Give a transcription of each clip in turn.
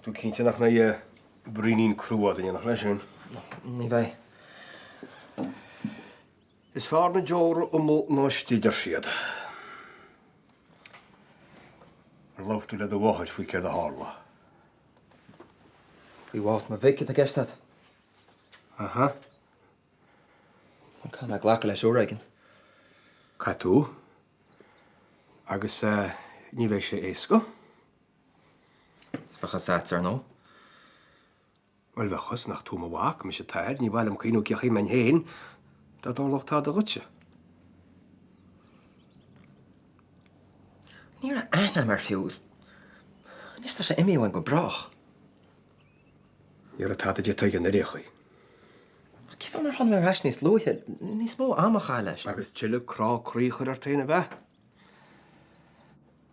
Tá tú cinnte nach mbeidh braoinín crua ort in éineacht leis sin? Ní bheidh. Is fearr na deora amuigh ná istigh, deir siad. Ar labhair tú le do mháthair faoi céard a tharla? Faoi bhás mo mhic atá i gceist agat? Aha. Caithfidh mé glacadh leis uair éigin. Caithfidh tú. Agus ní bheidh sé éasca. Bheadh a fhios agat, ar ndóigh. Bhuel, bheadh a fhios, nach tú mo mhac, mise t'athair, ní mhaith liom cuimhniú cén chaoi a mbeinn féin dá dtarlódh tada dhuitse. Ní raibh aithne agam air fiú agus anois tá sé imithe uainn go brách. Ní raibh tada déanta aige ar aon chaoi. Ach cén fáth nár tháinig mé ar ais níos luaithe, níos mó ama a chaitheamh leis? Agus tuilleadh crá croí a chur ort féin, ab ea?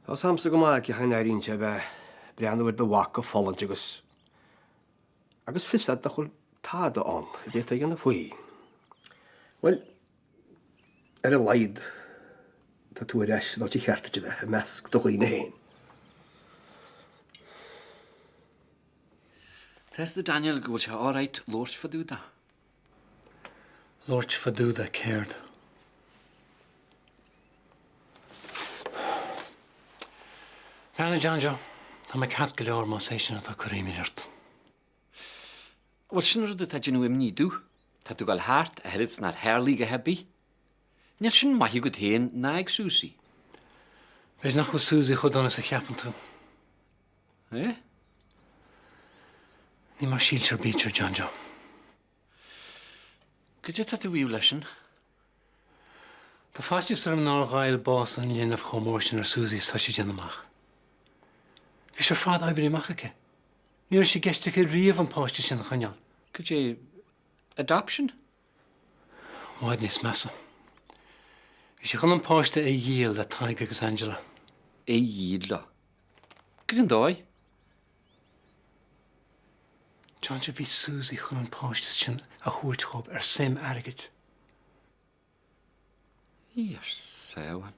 Tá 'fhios a'msa go maith cén chaoi a n-airíonn sé a bheith ag breathnú ar do mhac ag fulaingt agus, agus fios a'd nach bhfuil tada ann a d'fhéadfá a dhéanamh faoi. Bhuel, ar a laghad tá tú ar ais san áit ar cheart duit a bheith, i measc do dhaoine féin. Tá 'fhios ag Daniel go bhfuil sé alright labhairt fá dtaobh de. Labhairt fá dtaobh de céard? Breathnaigh John Joe, tá mé ceart go leor más é sin atá ag cur imní ort. Bhuel sin rud atá ag déanamh imní domh. Tá tú ag dul thart a oiread 's nár tharlaigh a dhath ar bith. Níl sin maith agat féin ná ag Susie. B'fhéidir nach bhfuil Susie chomh dona is a cheapann tú. Eh? Ní mar síltear bítear, John Joe. Goidé tá tú a mhaíomh leis sin? Tá faitíos orm nár ghoill bás an linbh chomh mór sin ar Susie is tá sí ag déanamh amach. Bhí sé ar fad oibrithe amach aici. Ní raibh sé i gceist aici riamh an páiste sin a choinneáil. Goidé adoption? I bhfad níos measa. Bhí sí chun an páiste a dhíol le Tadhg agus Angela. É a dhíol leo? Goidé an dóigh? John Joe, bhí Susie chun an páiste sin a thabhairt dhóibh ar suim airgid. Dia ár sábháil.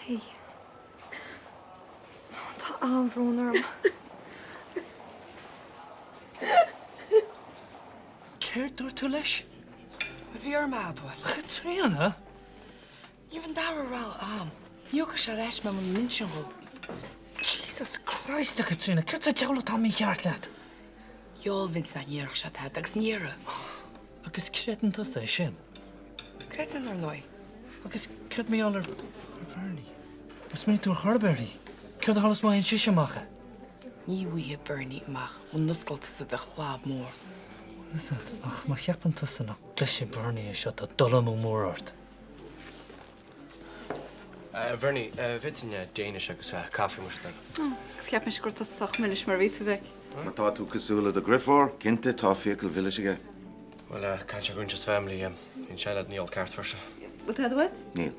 Hey. Tá an-bhrón orm. Céard dúirt tú leis? Bhí orm a admháil. A Chaitríona! Ní raibh an dara rogha a'm. Ní thógfadh sé ar ais mé muna n-inseoinn dhó. Jesus Christ, a Chaitríona, céard sa diabhal atá mícheart leat? Gheall Vince nach ndéarfadh sé tada agus ní dhéarfaidh. Agus creideann tusa é sin? Creideann, ar ndóigh. Agus céard mar gheall ar Bhernie? Ar smaoinigh tú ar chor ar bith uirthi? Céard a tharlós má fhaigheann sise amach é? Ní bhfaighidh Bernie amach muna n-osclóidh tusa do chlab mór. Bhfuil fhios agat, ach má cheapann tusa nach gcloisfidh Bernie é seo, tá dul amú mór ort. A Bhernie, bhféadfainn Danish agus caife muis a Ó, agus cheap mise go raibh tusa sách milis mar a bhí tú, a mhic. Má tá tú cosúil le do dheirfiúr, cinnte tá fiacail mhilis aige. Bhuel, caithfidh sé gur sa family, bíonn seilid ní ceart freisin. Bhfuil tada uait? Níl.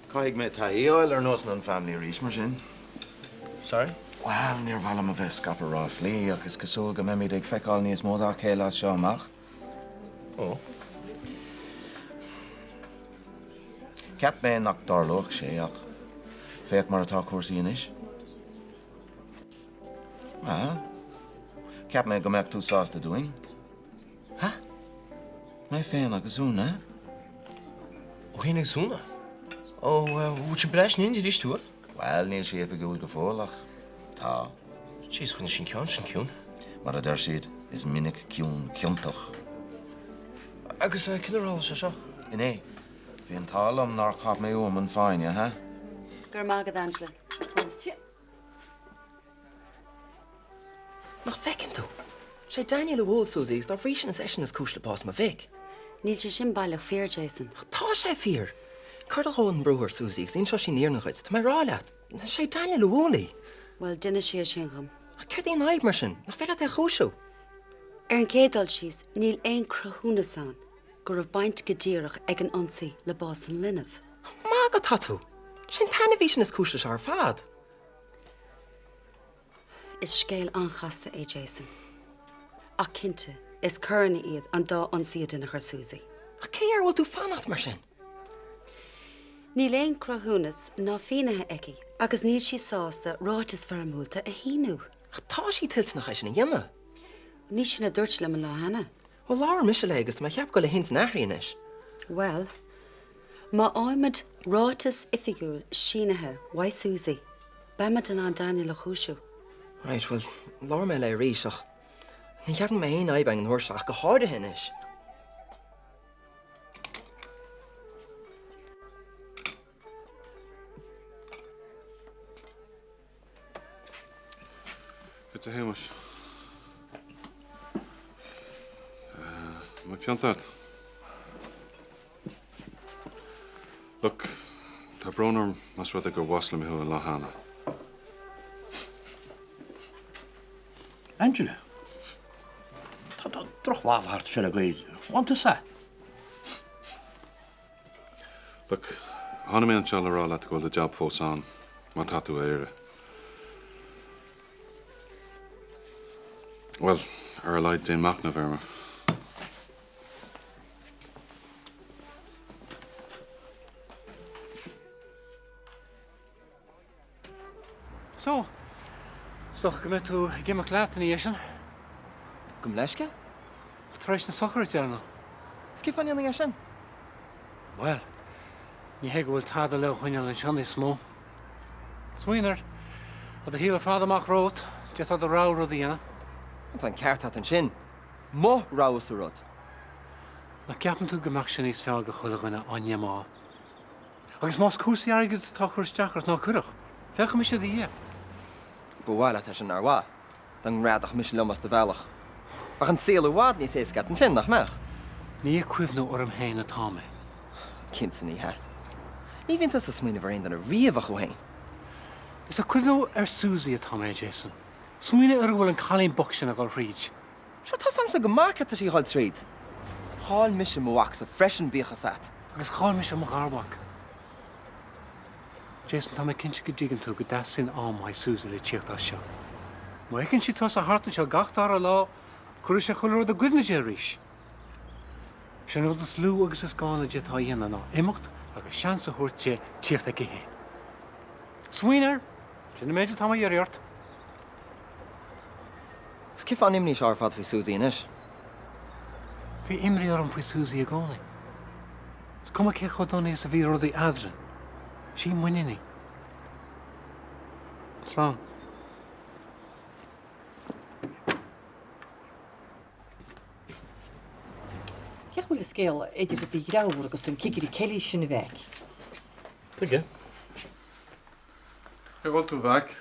Caithfidh mé taithí a fháil ar nósanna an family arís, mar sin. Sorry? Bhuel, níor mhaith liom a bheith ag scaipeadh ráflaí, ach is cosúil go mbeimid ag feiceáil níos mó dá chéile as seo amach. Ó. Cheap mé nach dtarlódh sé, ach féach mar atá cúrsaí anois. Ah. Cheap mé go mbeadh tú sásta dúinn. Ha? Mé féin agus Úna. Ó féin agus Úna? Ó, bhfuil sibh ar ais in éindí arís, tú? Bhuel, níl sé oifigiúil go fóill, ach tá. Jeez, choinnigh sí an ceann sin ciúin. Mar a deir siad, is minic ciúin ciontach. Agus cén uair a tharla sé seo? Inné. Bhí an t-ádh liom nár chaith mé uaim an fáinne, ha? Go raibh maith agat, Angela. Fáilte. Nach bhfeiceann tú? Sé Daniel a bhuail Susie agus dá bhrí sin is eisean is cúis le bás mo mhic. Níl sé sin baileach fíor, Jason. Ach tá sé fíor! Cuir do dhóthain brú ar Susie agus inseoidh sí an fhírinne dhuit. Tá mé ag rá leat. Sé Daniel a bhuail í. Bhuel, d'inis sí é sin dhom. Ach céard í an fhadhb mar sin? Nach féidir leat é a chúiseamh? Ar an gcéad dul síos, níl aon cruthúnas ann go raibh baint go díreach ag an ionsaí le bás an linbh. Magadh atá tú! Sé an t-ainmhí sin is cúis leis seo ar fad. Is scéal an-chasta é, Jason. Ach cinnte, is coireanna iad an dá ionsaí a deineadh ar Susie. Ach cé air a bhfuil tú fanacht mar sin? Níl aon cruthúnas ná fianaithe aici agus níl sí sásta ráiteas foirmiúlta a shíniú. Ach tá sí toilteanach é sin a dhéanamh. Ní sin a dúirt sí liom an lá cheana. Bhuel, labhair mise léi agus tá mé ag ceapadh dul le hintinn aithrí anois. Bhuel, má fhaighimid ráiteas oifigiúil sínithe uaidh Suzy, beimid in ann Daniel a chúisiú. Right, bhuel, labhróidh mé léi arís ach ní cheapaim go mbeidh aon fhadhb againn an uair seo ach go háirithe anois. Duit a Shéamais. An mbeidh pionta agat? Look, tá brón orm más rud é gur mhaslaigh mé thú an lá cheana. Angela, tá drochbhail thart anseo le goid. Bhfuil tusa? Look, tháinig mé anseo le rá leat go bhfuil do jab fós ann, má tá tú á iarraidh. Bhuel, ar a laghad déan machnamh air mo. So, is dócha go mbeidh tú ag imeacht leat ina dhiaidh sin. Gabh mo leithscéal? Tar éis na sochraide, ar ndóigh. Is cén fáth a ndéanfainn é sin? Bhuel, ní hé go bhfuil tada le coinneáil anseo níos mó. Smaoinigh air. Tá do shaol ar fad amach romhat, d'fhéadfá do rogha rud a dhéanamh. Tá an ceart agat ansin. Mo rogha-sa rud. Nach gceapann tú go mbeadh sé níos fearr do chuile dhuine ár ndíomá? Agus más cúrsaí airgid atá ag cur isteach ort, ná cuireadh. Féachfaidh mise i do dhiaidh. Ba mhaith leat é sin, nár mhaith? Dá ngreadfadh mise liom as do bhealach. Bheadh an saol i bhfad níos éasca agat ansin, nach mbeadh? Ní ag cuimhniú orm féin atá mé. Cinnte ní hea. Ní bhíonn tusa ag smaoineamh ar aon duine riamh ach thú féin. Is ag cuimhniú ar Suzy atá mé, Jason. Smaoinigh ar a bhfuil an cailín bocht sin ag dul thríd. Sure, tá's a'msa go maith cad tá sí a dhul tríd. Chaill mise mo mhacsa freisin, bíodh fhios a't. Agus chaill mise mo gharmhac. Jason, tá mé cinnte go dtuigeann tú go dteastaíonn am uaidh Suzy le tíocht as seo. Má fheiceann sí tusa thart anseo gach dara lá, cuirfidh sé chuile rud i gcuimhne di arís. Sé an rud is lú agus is gána a d'fhéadfá a dhéanamh ná imeacht agus seans a thabhairt di tíocht aici féin. Smaoinigh air! Sin an méid atá mé a iarraidh ort. Is cén fáth an imní seo ar fad faoi Suzy anois? Bhí imní orm faoi Suzy i gcónaí. Is cuma cé chomh dona is a bhí rudaí eadrainn, sí m'iníon í. Slán. Cén chaoi a bhfuil an scéal idir do dheartháir agus an cigire Kelly sin a Mheaic? Tuige? Cén chaoi a bhfuil tú, a Mheaic?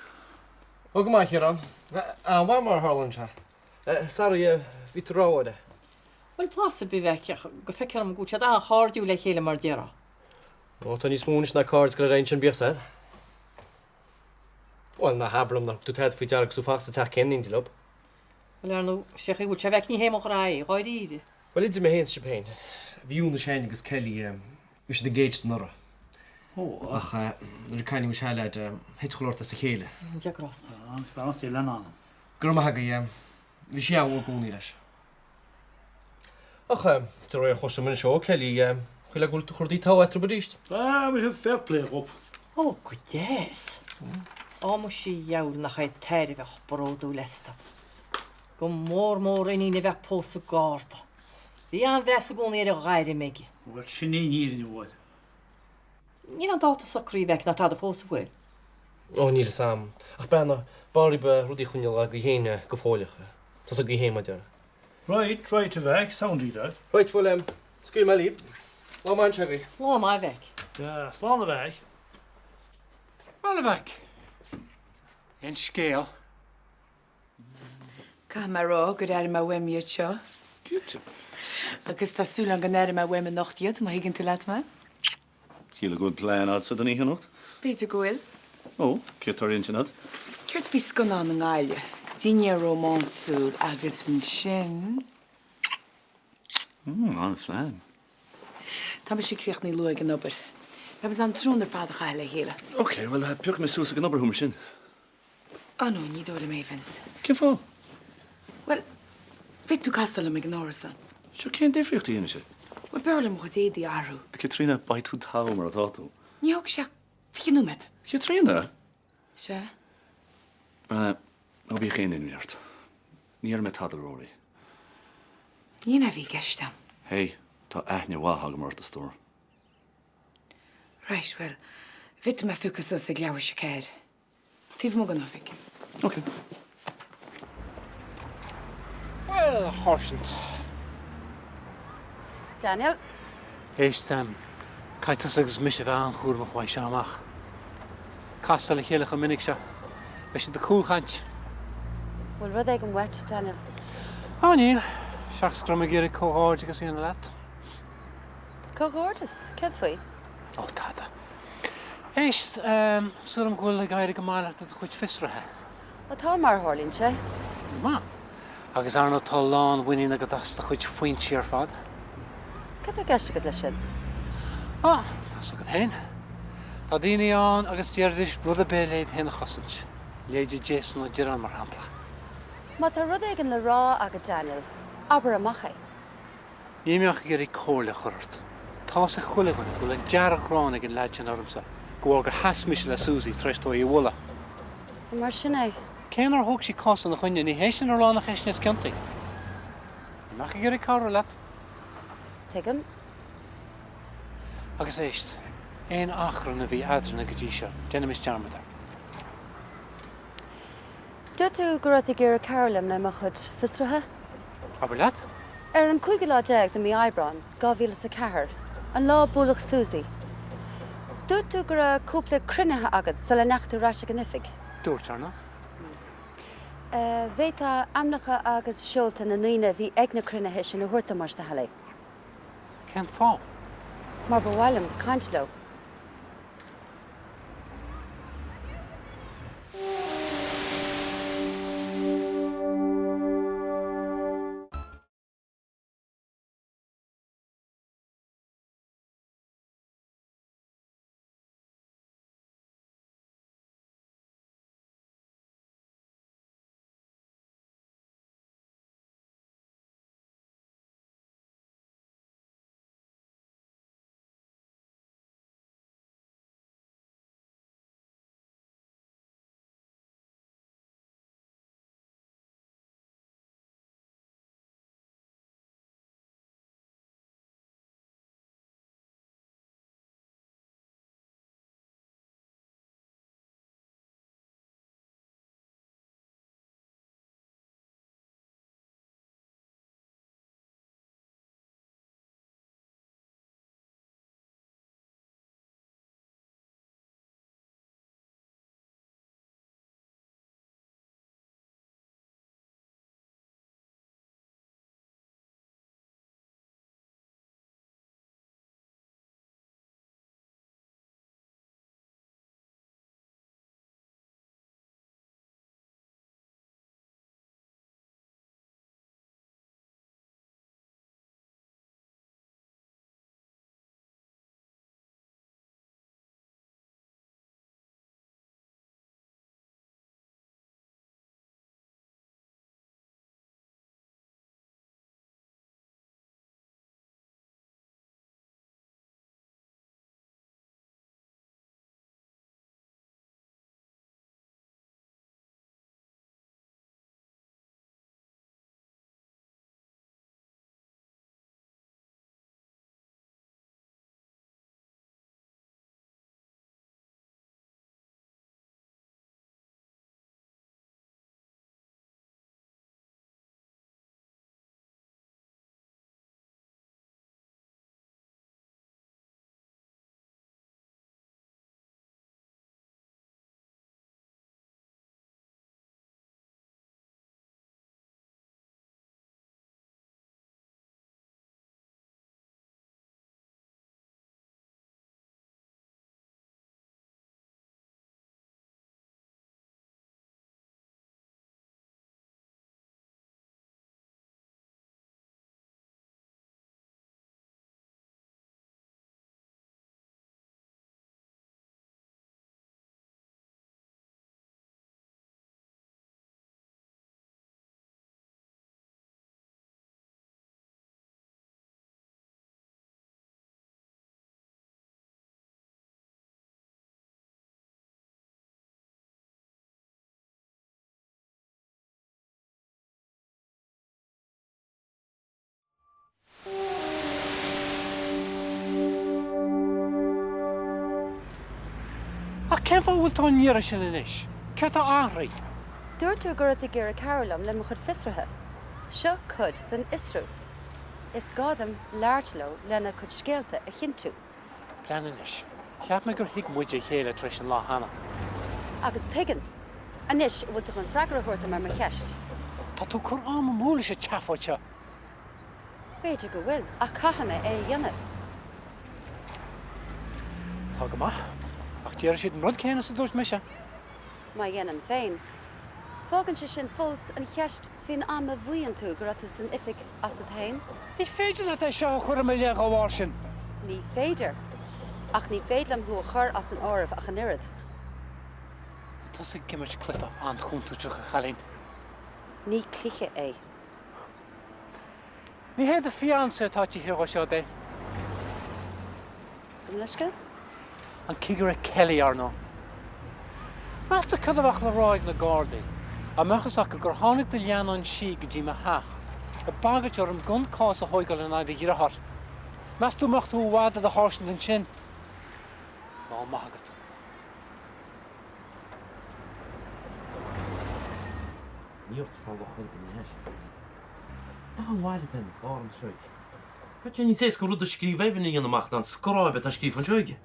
Ó go maith, a Chiaráin. An-mhaith mar a tharlaíonn sé. Sorry, bhí tú rómhar. Bhuel, blas ar bith, a Mheaic, ach go feictear dom go bhfuil siad an-chairdiúil le chéile mar a déarfá. Ó, tá níos mó anois ná cairde ag dul ar aghaidh ansin, bíodh 's a'd. Bhuel, ná habair liom nár thug tú tada faoi deara agus tú ag fanacht sa teach céanna in éindí leo. Bhuel, ar ndóigh, sé chaoi a bhfuil sé, a Mheaic, ní hé mo ghrá é, dháiríre. Bhuel, idir mé féin is sibh féin, bhí Úna Sheáin agus Kelly, bhí siad engaged anuraidh. Ó. Ach nuair a cailleadh an seanleaid, thit chuile shórt as a chéile. Dia grásta air. Agus beannacht Dé lena anam. Go raibh maith agaibh. Bhí sí an-mhór i gcónaí leis. Ach de réir a chloisim anois ó Kelly, chuile go bhfuil rudaí togha eatarthu arís. Ah, bhí sé fair play dhób. Ó, go deas. Á, muise a dheabhail, nach é t'athair a bheadh bródúil astu. Go mór mór iníon a bheith ag pósadh garda. Bhí an-mheas i gcónaí ar an ghairm aige. Bhuel, sin í an fhírinne uair. Níl aon dáta socraithe a Mheaic ná tada fós, an bhfuil? Ó, níl fhios a'm. Ach breathnaigh, b'fhearr daoibh rudaí a choinneáil agaibh féin go fóill. Tá's agaibh féin mar a déarfá. Right, right, a Mheaic, soundy that. Right, bhuel, em, scaoilfidh mé libh. Lá maith anseo agaibh. Lá maith, a Mheaic. Yeah, slán a Mheaic. Bhuel, a Mheaic, aon scéal? Caithfidh mé a rá gur airigh mé uaim iad seo. Cinnte. Agus tá súil agam go n-aireoidh mé uaim anocht iad, má thuigeann tú leat mé. Ciallaíonn go bhfuil plean agatsa don oíche anocht? B'fhéidir go bhfuil. Ó, céard tá ar intinn agat? Céard faoi scannán i nGaillimh? Dinnéar rómánsúil agus ansin. Mm, an-phlean. Tá mise críochnaithe luath ag an obair. Beidh muid in ann tráthnóna ar fad a chaitheamh le chéile. Ok, bhuel, piocfaidh mé suas ag an obair thú mar sin. Oh no, ní dóigh liom é, Vince. Cén fáth? Bhuel, féadfaidh tú castáil liom ag an árasán. Sure, cén difríocht a dhéanfaidh sé? Bhuel, b'fhearr liom mo chuid éadaí a athrú. A Chaitríona, beidh tú togha mar atá tú. Ní thógfaidh sé ach 20 nóiméad. Chaitríona? Sea? Ná bíodh aon imní ort. Ní dhéarfaidh mé tada le Rory. Ní hin a bhí i gceist agam. Hey, tá aithne mhaith agam ort, a stór. Right, bhuel, bhféadfá mé a phiocadh suas ag leathuair tar éis a 4. Taobh amuigh den oifig. Ok. Bhuel, a sháirsint. Daniel? Éist, caithfidh tusa agus mise a bheith an-chúramach uaidh seo amach. Castar le chéile chomh minic seo. Beidh siad ag cúlchaint. Bhfuil rud éigin uait, Daniel? Á, níl. Seachas go raibh mé ag iarraidh comhghairdeachas a dhéanamh leat. Comhghairdeas? Céard faoi? Ó, tada. Éist, súil agam go bhfuil ag éirí go maith leat i do chuid fiosruithe. Ó, tá, mar a tharlaíonn sé. Go maith. Agus ar ndóigh tá lánmhuinín agat as do chuid foinsí ar fad. Cad tá i gceist agat leis sin? Á, tá 's agat féin. Tá daoine ann agus déarfaidís rud ar bith le iad féin a chosaint. Leithéidí Jason Ó Direáin, mar shampla. Má tá rud éigin le rá agat, Daniel, abair amach é. Níl mé ach ag iarraidh comhairle a chur ort. Tá's ag chuile dhuine go bhfuil an dearg-ghráin ag an leaid sin ormsa de bharr gur sheas mise le Suzy tar éis dó í a bhualadh. An mar sin é? Cé nár thóg sí cás ina choinne, ní hé sin a rá nach eisean is ciontaí. Níl mé ach ag iarraidh cabhrú leat. Tuigim. Agus éist, aon achrann a bhí eadrainn go dtí seo, déanaimis dearmad air. Dúirt tú go raibh tú ag iarraidh cabhrú liom le mo chuid fiosruithe? Abair leat. Ar an cúigiú lá déag de mí Aibreáin, 2004, an lá a buaileadh Suzy, dúirt tú go raibh cúpla cruinnithe agat sula ndeachaigh tú ar ais ag an oifig. Dúirt, ar ndóigh. Bhféadfá ainmneacha agus seolta na ndaoine a bhí ag na cruinnithe sin a thabhairt dom, más do thoil é? Cén fáth? Mar ba mhaith liom caint leo. Ach cén fáth a bhfuil tú á n-iarraidh sin anois? Céard tá athraithe? Dúirt tú go raibh tú ag iarraidh cabhrú liom le mo chuid fiosruithe. Seo cuid den fhiosrú. Is gá dom labhairt leo lena gcuid scéalta a chinntiú. Breathnaigh anois. Cheap mé gur thuig muid a chéile tar éis an lá cheana. Agus tuigeann. Anois, an bhfuil tú chun freagra a thabhairt dom ar mo cheist? Tá tú ag cur am amú leis an tseafóid seo. B'fhéidir go bhfuil, ach caithfidh mé é a dhéanamh. Tá go maith. Ach déarfaidh siad an rud céanna is a dúirt mise. Má dhéanann féin, fágann sé sin fós an cheist faoin am a mhaíonn tú go raibh tú san oifig asat féin. Ní féidir leat é seo a chur i mo leith dá bharr sin. Ní féidir. Ach ní féidir liom thú a chur as an áireamh ach an oiread. Tá tusa ag imirt cluiche an-chontúirteach, a chailín. Ní cluiche é. Ní hé do fiancé atá taobh thiar dhó seo, ab é? Gabh mo leithscéal? An Cigire Kelly, ar ndóigh. Meas tú cad a bheadh le rá ag na Gardaí dá mbeadh fhios acu gur tháinig do leannán sí go dtí mo theach ag bagairt orm gan cás a thóigeáil in aghaidh do dhriotháir? Meas tú an mbeadh tú i bhfad i do sháirsint ansin? Lá maith agat. Ní ort atá locht ar bith, ní hea sin. Nach an bhail atá ar na forms seo aige. Bheadh sé níos éasca an rud a scríobh Evan a dhéanamh amach ná an scráib atá scríofa anseo aige.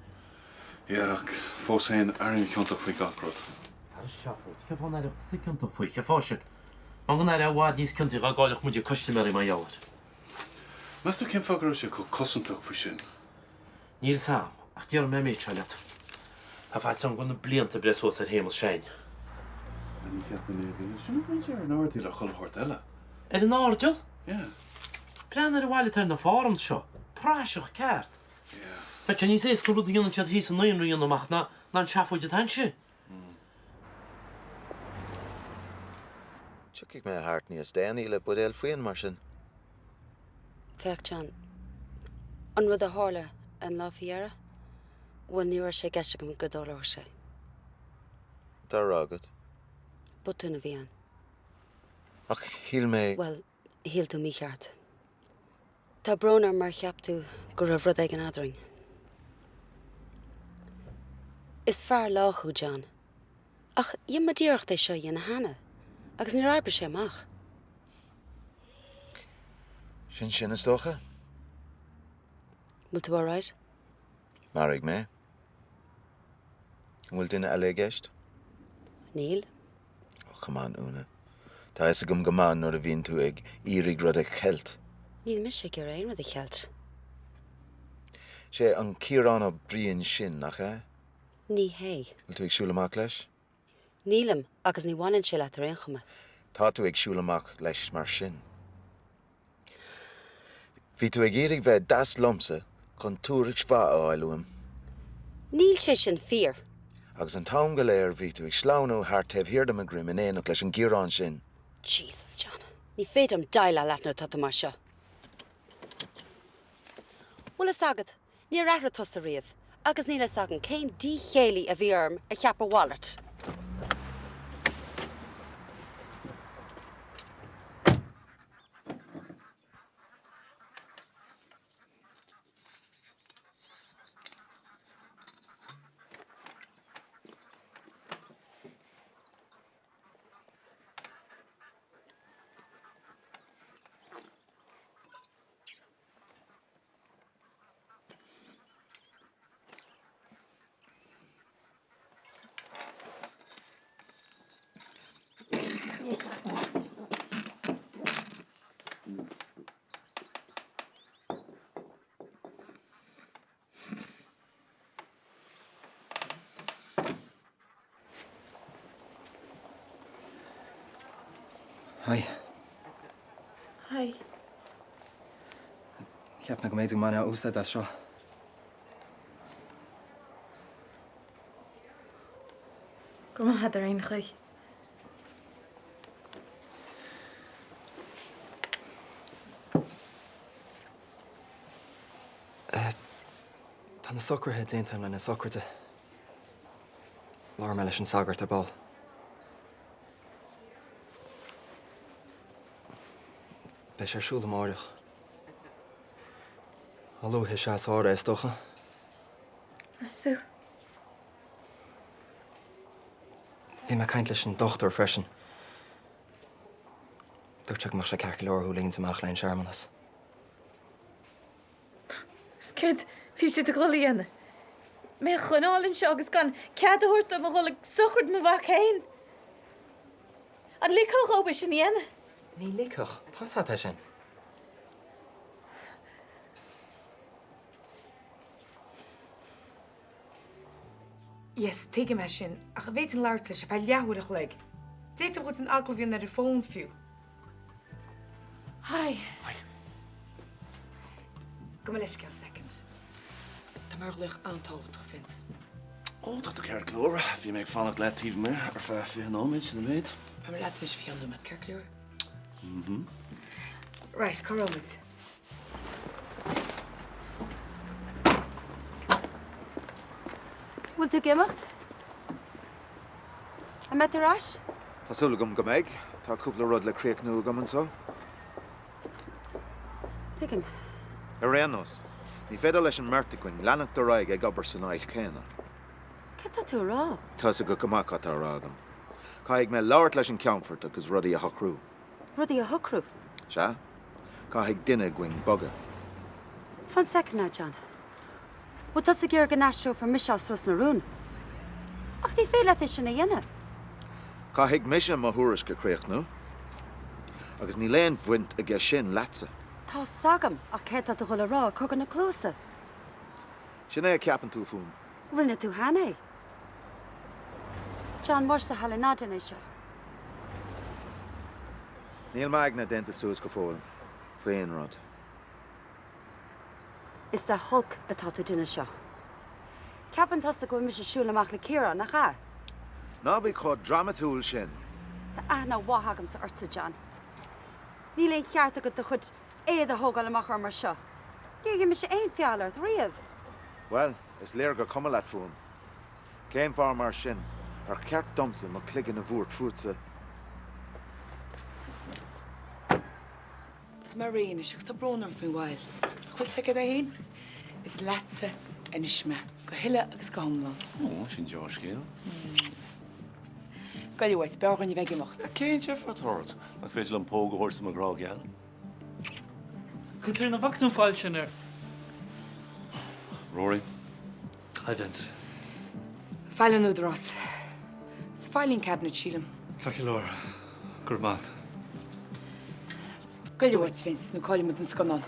Yeah, ach fós féin, airím ciontach faoi gach rud. Tar seafóid, cén fáth a n-aireodh tusa ciontach faoi, cén fáth sin? Mar go n-aireofá i bhfad níos ciontaí dhá gcaillfeadh muide custaiméirí mar gheall air. Meas tú cén fáth go raibh sé chomh cosantach faoi sin? Níl 'fhios a'm, ach déarfaidh mé an méid seo leat. Tá faitíos orm go bhfuil na blianta ag breith suas ar Shéamus Seaghainn. Ní cheapaim é, bhí sin ag roinnt ar an airdeall ar chuile shórt eile. Ar an airdeall? Yeah. Breathnaigh ar an bhail atá ar na forms seo. Praiseach ceart. Yeah. Bheadh sé níos éasca an rud a dhéanann siad thíos i naíonra a dhéanamh amach ná an seafóid atá ansin. Tiocfaidh mé thart níos déanaí le buidéal fíon, mar sin. Féach, John. An rud a tharla an lá faoi dheireadh, bhuel, ní raibh sé i gceist agam go dtarlódh sé. Tá á rá agat. Botún a bhí ann. Ach shíl mé. Bhuel, shíl tú mícheart. Tá brón orm mar cheap tú go raibh rud éigin eadrainn. Is fear lách thú, John. Ach dhein muid iarracht é seo a dhéanamh cheana, agus níor oibrigh sé amach. Sin sin, is dócha. Bhfuil tú alright? Mharaigh mé. An bhfuil duine eile i gceist? Níl. Oh, come on, Úna. Tá a fhios agam go maith nuair a bhíonn tú ag iarraidh rud a cheilt. Níl mise ag iarraidh aon rud a cheilt. Sé an Ciarán Ó Briain sin, nach ea? Ní hé. Bhfuil tú ag siúl amach leis? Nílim, agus ní bhaineann sé leat ar aon chuma. Tá tú ag siúl amach leis mar sin. Bhí tú ag iarraidh bheith deas liomsa chun tuairisc mhaith a fháil uaim. Níl sé sin fíor. Agus an t-am go léir bhí tú ag sleamhnú thart taobh thiar de mo dhroim in éineacht leis an gCiarán sin. Jesus, John. Ní féidir liom déileáil leat nuair atá tú mar seo. Bhfuil fhios agat, níor athraigh tusa riamh, agus níl fhios agam cén díchéillí a bhí orm a cheap a mhalairt. Hi. Hi. Cheap mé go mb'fhéidir go mbainfeá úsáid as seo. Go raibh maith agat ar aon chaoi. Tá na socruithe déanta agam le na sochraide. Labharfaidh mé leis an sagart ar ball. Beidh sé ar siúl amáireach. A luaithe is ea is fearr é, is dócha. Meas tú? Bhí mé ag caint leis an dochtúir freisin. Dúirt sé go mbeadh sé ceart go leor thú a ligint amach le an searmanas. Is céard a bhí siad ag dul a dhéanamh? Mé a choinneáil anseo agus gan cead a thabhairt dom a dhul ag sochraid mo mhac féin? An ligfeá dhóibh é sin a dhéanamh? Ní ligfeadh. Tá's agat é sin. Yes, tuigim é sin, ach an bhféadfainn labhairt leis ar feadh leathuair a chloig? D'fhéadfainn dhuit an agallamh a dhéanamh ar an bhfón fiú. Hi. Hi. Gabh mo leithscéal second. Tá mé ar ghlaoch an-tábhachtach, Vince. Ó, tá tú ceart go leor. Bhí mé ag fanacht leat taobh amuigh ar feadh 20 nóiméad sin an méid. Beidh mé leat anois 20 nóiméad, ceart go leor? Mhm. Right, cá raibh muid? Bhfuil tú ag imeacht? An mbeidh tú ar ais? Tá súil agam go mbeidh. Tá cúpla rud le críochnú agam anseo. Tuigim. Ar aon nós, ní féidir leis an mbeirt againn leanacht ar aghaidh ag obair san áit chéanna. Céard tá tú a rá? Tá's agat go maith cad tá á rá agam. Caithfidh mé labhairt leis an Ceannfort agus rudaí a shocrú. Rudaí a shocrú? Sea. Caithfidh duine againn bogadh. Fan soicind now, John. Bhfuil tusa ag iarraidh go n-aistreofar mise as Ros na Rún? Ach ní féidir leat é sin a dhéanamh. Caithfidh mise mo thuairisc a chríochnú. Agus níl aon bhaint aige sin leatsa. Tá's agam, ach céard tá tú dhul a rá ag cogar na cluasa? Sin é a cheapann tú fúm. Rinne tú cheana é. John, más do thoil é, ná déan é seo. Níl m'aigne déanta suas go fóill faoi aon rud. Is le holc atá tú ag déanamh seo. Ceapann tusa go bhfuil mise ag siúl amach le Ciarán, nach ea? Ná bí chomh drámatúil sin. Tá aithne mhaith agamsa ortsa, John. Níl aon cheart agat do chuid éad a thógáil amach orm mar seo. Níor dhein mise aon feall ort riamh. Bhuel, is léir gur cuma leat fúm. Cén fáth mar sin ar cheart domsa mo chloigeann a bhuairt fútsa? Tá mé réidh anois agus tá brón orm faoin mhoill. Ach bhfuil 's agat céard é féin? Is leatsa anois mé, go huile agus go hiomlán. Ó, sin dea-scéal. Gabh uait, b'fhearr dhúinn a bheith ag imeacht. Cén deifir atá ort? Nach féidir liom póg a thabhairt do mo ghrá geal? Caitríona, an bhfaca tú an file sin ar. Rory. Hi Vince. File an Údarás. Sa filing cabinet, sílim. Ceart go leor. Go raibh maith. Gabh uait, Vince, nó caillfidh muid an scannán.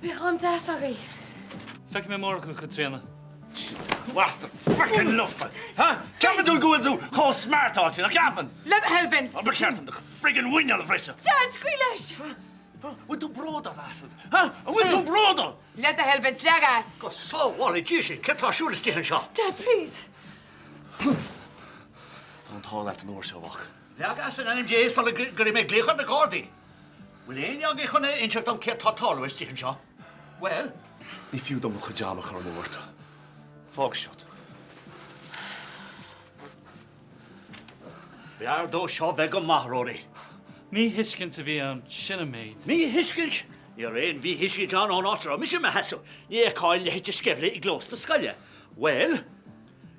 Bíodh am deas agaibh. Feicfidh mé amárach thú, a Chaitríona. Bhasta frickin' lofa! Ha? Ceapann tú go bhfuil tú chomh smartáilte, nach gceapann? Le do thoil, Vince! Ba cheart dom do friggin' mhuineál a bhriseadh! Dad, scaoil leis! An bhfuil tú bródúil asat? Ha? An bhfuil tú bródúil? Le do thoil, Vince, leag as! Go sábhála Dia sinn, céard tá ar siúl istigh anseo? Dad, please! Tá an t-ádh leat an uair seo, a mhac. Leag as in ainm Dé sula gcuirfidh mé glaoch ar na Gardaí! Bhfuil éinne agaibh chun a inseacht dom céard tá ag tarlú istigh anseo? Bhuel? Ní fiú dom mo chuid ama a chur amú ort. Fág seo. B'fhearr dó seo bheith go maith, Rory. Míthuiscint a bhí ann, sin an méid. Míthuiscint? Ní raibh aon mhíthuiscint ann ón áit a raibh mise i mo sheasamh. Ní fheicfeá a leithéid de sceimhle i gclós na scoile. Bhuel?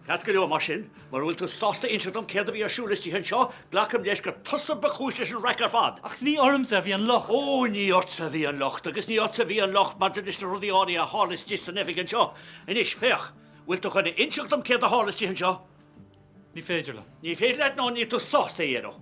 Ceart go leor mar sin, mura bhfuil tú sásta inseacht dom céard a bhí ar siúl istigh anseo, glacaim leis gur tusa ba chúis leis an raic ar fad. Ach ní ormsa a bhí an locht. Ó, ní ortsa a bhí an locht, agus ní ortsa a bhí an locht maidir leis na rudaí áirithe a tharla istigh san oifig anseo. Anois, féach, bhfuil tú chun a inseacht dom céard a tharla istigh anseo? Ní féidir liom. Ní féidir leat nó níl tú sásta é a dhéanamh?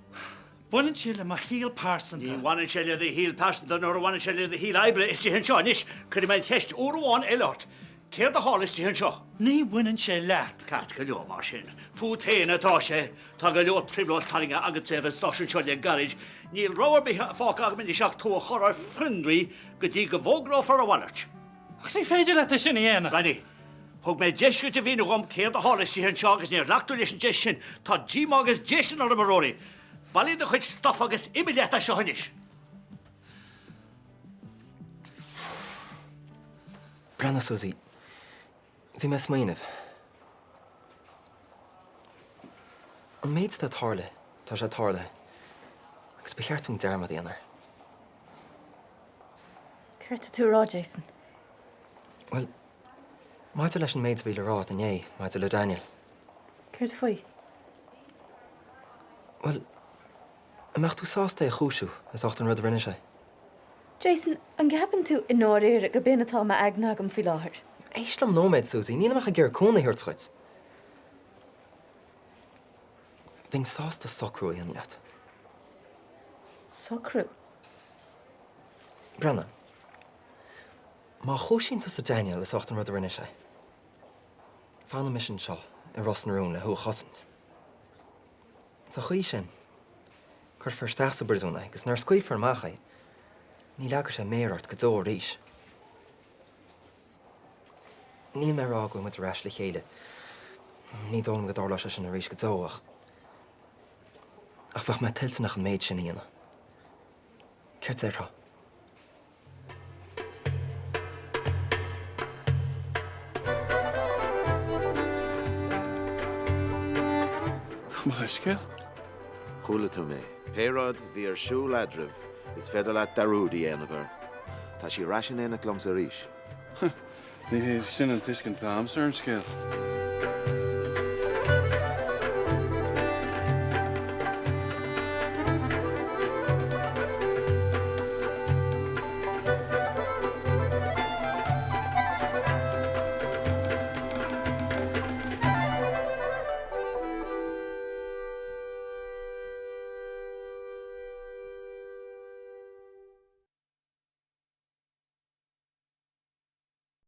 Baineann sé le mo shaol pearsanta. Ní bhaineann sé le do shaol pearsanta nuair a bhaineann sé le do shaol oibre istigh anseo. Anois, cuirfidh mé an cheist uair amháin eile ort. Céard a tharla istigh anseo? Ní bhaineann sé leat. Ceart go leor mar sin. Fút féin atá sé. Tá go leor trioblóid tarraingthe agatsa ar an stáisiún seo le gairid. Níl rogha ar bith fágtha agam anois ach tú a chur ar fionraí go dtí go bhfógrófar a mhalairt. Ach ní féidir leat é sin a dhéanamh. Ronnie, thug mé deis duit a mhíniú dhom céard a tharla istigh anseo agus níor ghlac tú leis an deis sin. Tá díomá agus déistin orm, a Rory. Bailigh do chuid stuif agus imigh leat as seo anois. Breathnaigh, Suzy. Bhí mé ag smaoineamh. An méid atá tarlaithe, tá sé tarlaithe. Agus ba cheart dúinn dearmad a dhéanamh air. Céard tá tú a rá, Jason? Bhuel, maidir leis an méid a bhí le rá agat inné maidir le Daniel. Céard faoi? Bhuel, an mbeadh tú sásta é a chúisiú as ucht an rud a rinne sé? Jason, an gceapann tú i ndáiríre gurb in atá i m'aigne agam faoi láthair? Éist liom nóiméad, Suzy, nílim ach ag iarraidh cúnamh a thabhairt dhuit. Bheinn sásta socrú a dhéanamh leat. Socrú? Breathnaigh. Má chúisíonn tusa Daniel as ucht an rud a rinne sé, fanfaidh mise anseo i Ros na Rún le thú a chosaint. Sa chaoi sin, cuirfear isteach sa bpríosún é agus nuair a scaoilfear amach é, ní leagfaidh sé méar ort go deo arís. Níl mé ag rá go bhfuil muid ar ais le chéile, ní dóigh liom go dtarlóidh sé sin arís go deo ach, ach bheadh mé toilteanach an méid sin a dhéanamh. Céard déarfá? Mo leithscéal? Chuala tú mé. Pé rud a bhí ar siúl eadraibh, is féidir leat dearúd a dhéanamh air. Tá sí ar ais in éineacht liomsa arís. Ní hé sin an tuiscint atá a'msa ar an scéal.